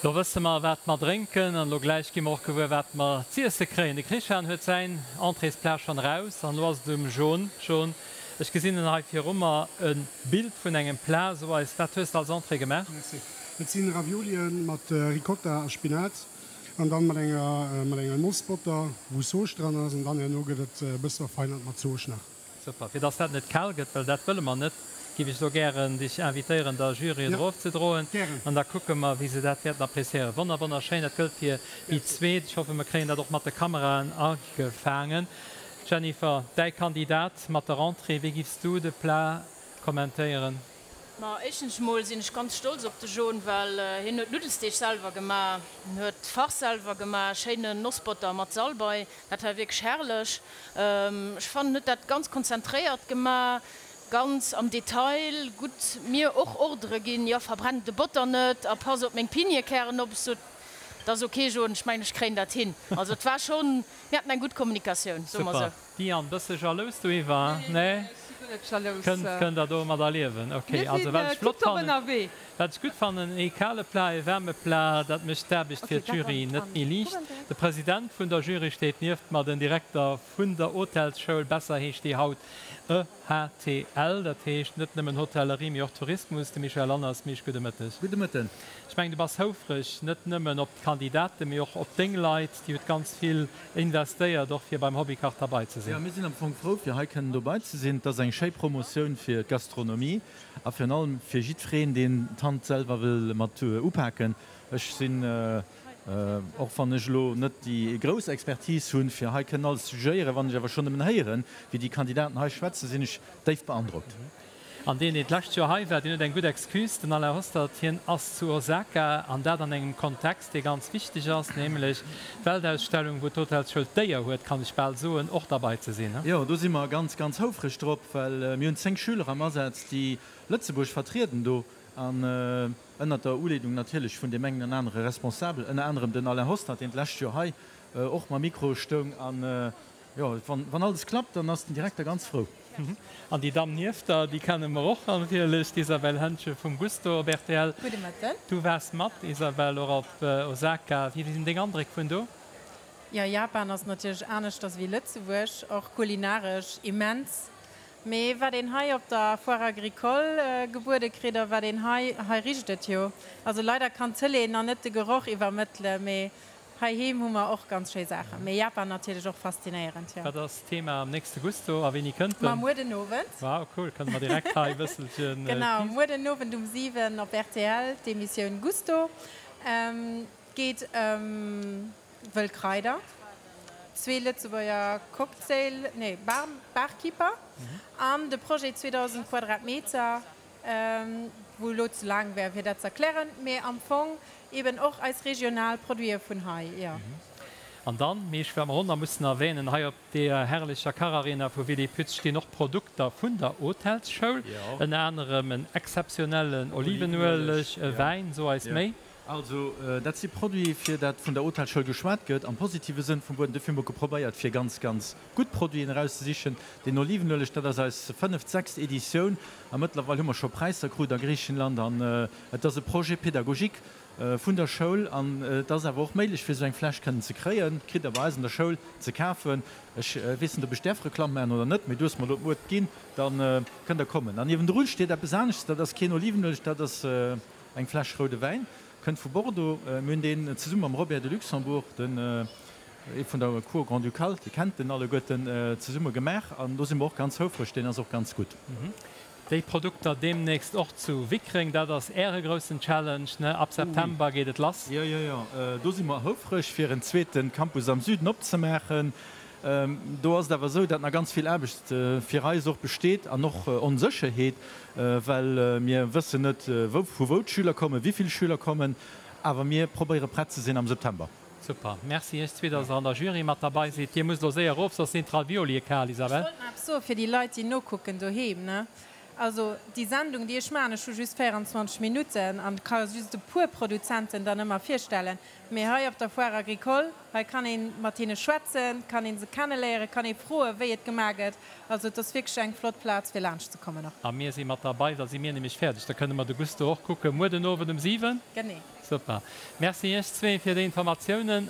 Lo wësse mer, wat mer drénken, an elo gläich gi mer och gewuer, wat mer z'iesse kréien. De Christian huet säin Entréesplat schonn eraus, an elo ass et um Jon. Jon, ech gesinn en hei viru mer, e Bild vun engem Plat. So eis, wat hues de als Entrée gemaach? Merci. Et si Raviolien mat Ricotta a Spinat an dann mat enger mat enger Nossbotter, wou Zoosch dran ass, an dann herno gëtt et e bësse verfeinert mat Zoosch nach. Super. Fir dass dat net kal gëtt, well dat wëlle mer net, giff ech elo gären dech invitéieren der Jury et erofzedroen an da kucke mer wéi se dat wäerten appréciéieren. Wonner wonnerschéin, dat gëllt fir déi zweet. Ech hoffe mer kréien dat och mat de Kameraen agefaangen. Jennifer, däi Kandidat mat der Entrée, wéi giffs du de Plat kommentéieren? Ma éischtens emol sinn ech ganz stolz op de Jon, well hien huet d'Nudelsdeeg selwer gemaach, en huet d'Farce selwer gemaach, schéinen Nossbotter mat Salbei, dat war wierklech herrlech. Ech fannen, en huet dat ganz konzentréiert gemaach, ganz am Detail, gutt mir och Ordere ginn, jo verbrenn de Botter net a pass op meng Piniekären op. Ech sot, dat ass ok Jon, ech mengen ech kréien dat hin. Also et war schonn, mir haten eng gutt Kommunikatioun, soe mer esou. Diane, bësse jalous du Eva? Nee? Kënnt kënnt der domadder liewen? Ok, also wat ech flott fannen, wat ech gutt fannen, ee kale Plat, ee waarme Plat, dat mécht d'Aarbecht fir d'Jury net méi liicht. De President vun der Jury steet nieft mer, den Direkter vun der Hotelsschoul, besser heescht déi haut EHTL, dat heescht net nëmmen Hotellerie, mee och Tourismus, de Michel Lanners. Mich, gudde Mëtteg. Gudde Mëtten. Ech mengen, du bass houfreg, net nëmmen op d'Kandidaten, mee och op deng Leit. Déi huet ganz vill investéiert, och fir beim Hobbykach derbei ze sinn. Jo, mir sinn am Fong frou, fir hei kënnen dobei ze sinn. Et ass eng schéi Promotioun fir d'Gastronomie a virun allem fir jiddwereen, deen d'Hand selwer wëll mat upaken. Ech sinn, och wann ech elo net déi grouss Expertise hunn, fir hei kënnen alles ze jugéieren, wann ech awer schonn nëmmen héieren, wéi déi Kandidaten hei schwätzen, sinn ech déif beandrockt. An deen, deen d'lescht Joer hei war, deen huet eng gutt Excuse, den Alain Hostert. Hien ass zu Osaka, an dat an engem Kontext, dee ganz wichteg ass, nämlech d'Weltausstellung, wou d'Hotelsschoul d'Éier huet, kann ech bal soen, och derbei ze sinn. Jo, do si mer ganz, ganz houfreg drop, well mir hunn 10 Schüler am Asaz, déi Lëtzebuerg vertrieden do, an ënnert der Uleedung natierlech vun deem engen an anere Responsabel, ënner anerem den Alain Hostert, deen d'lescht Joer hei och mam Mikro stoung. An jo, wann alles klappt, dann ass den Direkter ganz frou. An déi Damm nieft der, déi kenne mer och natierlech, d'Isabelle Henschen vum Gusto op rtl. Gudde Mëtten. Du waars mat, Isabelle, och op Osaka. Wéi sinn deng Andréck vun do? Jo, Japan ass natierlech aneschters wéi Lëtzebuerg, och kulinaresch immens. Mee wat een hei op der Foire Agricole gebuede kritt a wat een hei, hei richt et jo. Also leider kann d'Tëlee nach net de Geroch iwwermëttele, mee Heiheem hu mer och ganz schéi Saachen, mee Japan natierlech och faszinéierend, jo. Wat ass d'Thema am nächste Gusto a wéini kënnt en? Ma muer den Owend. Wow, cool, kënne mer direkt hei e bësselchen Genau, muer den Owend um 7 op rtl d'Emissioun Gusto. Geet ëm wëll Kraider, zwee Lëtzebuerger Cocktail, nee Bar, Barkeeper an de Projet 2000 Quadratmeter. Wou elo ze laang wär fir dat ze erklären, mee am Fong eben och eis regional Produite vun hei, jo. An dann, mee ech war mer och nach mussen erwähnen, hei op deeër herrlecher Kacharena vu Willy Pütz stinn och Produkter vun der Hotelsschoul, ënner anerem en exzeptionellen Olivenueleg, e Wäin, so eis méi. Also, dat si Produite fir dat vun der Hotelsschoul geschwat gëtt, am positive Sënn vum Wuert. Dofir hu mer geprobéiert fir ganz, ganz gutt Produiten erauszesichen. Den Olivenueleg, dat ass eis fënneft, sechst Editioun a mëttlerweil hu mer scho Präisser krut a Griichenland an et ass e Projet pédagogique vun der Schoul an et ass awer och méiglech fir esou eng Fläsch kënnen ze kréien. Kritt der bei eis an der Schoul ze kafen. Ech weess net ob ech däerf Reklamm maachen oder net, mee du hues mer elo d'Wuert ginn, da kënnt der kommen. An niewendrun steet eppes aneschts, dat ass keen Olivenueleg, dat ass eng Fläsch roude Wäin, kënnt vu Bordeaux. Mir hunn deen zesumme mam Robert de Luxembourg, den Ee vun der Cour Grand-Ducale, Dir kennt en alleguerten, zesumme gemaach an do si mer och ganz houfreg, deen ass och ganz gutt. Déi Produkter deemnächst och zu Wickreng, dat ass Äre groussen Challenge, ne? Ab September geet et lass. Jo, jo, jo, do si mer houfreg, fir en zweete Campus am Süden opzemaachen. Do ass et awer esou, datt nach ganz vill Aarbecht fir eis och besteet an och Onsécherheet, well mir wëssen net, wou, vu wou d'Schüler kommen, wéi vill Schüler kommen, awer mir probéiere prett ze sinn am September. Super, merci iech zwee dass der an der Jury mat derbei sidd. Dir musst elo séier erof, soss sinn d'Raviolie kal, Isabelle. Ech wollt nach eppes soen fir déi Leit déi nokucken doheem, ne? Also déi Sendung, déi ech maachen, ech hu just 24 Minutten an ka just e puer Produzenten dann ëmmer virstellen. Mee hei op der Foire Agricole, hei kann ee mat hinne schwätzen, kann ee se kenneléieren, kann ee froen, wéi et gemaach gëtt. Also et ass wierklech eng flott Plaz fir laanscht ze kommen och. A mir si mat derbei, da si mir nämlech fäerdeg. Da kënne mer de Gusto och kucken muer den Owend um 7. Genee. Super. Merci Iech zwee fir déi Informatiounen.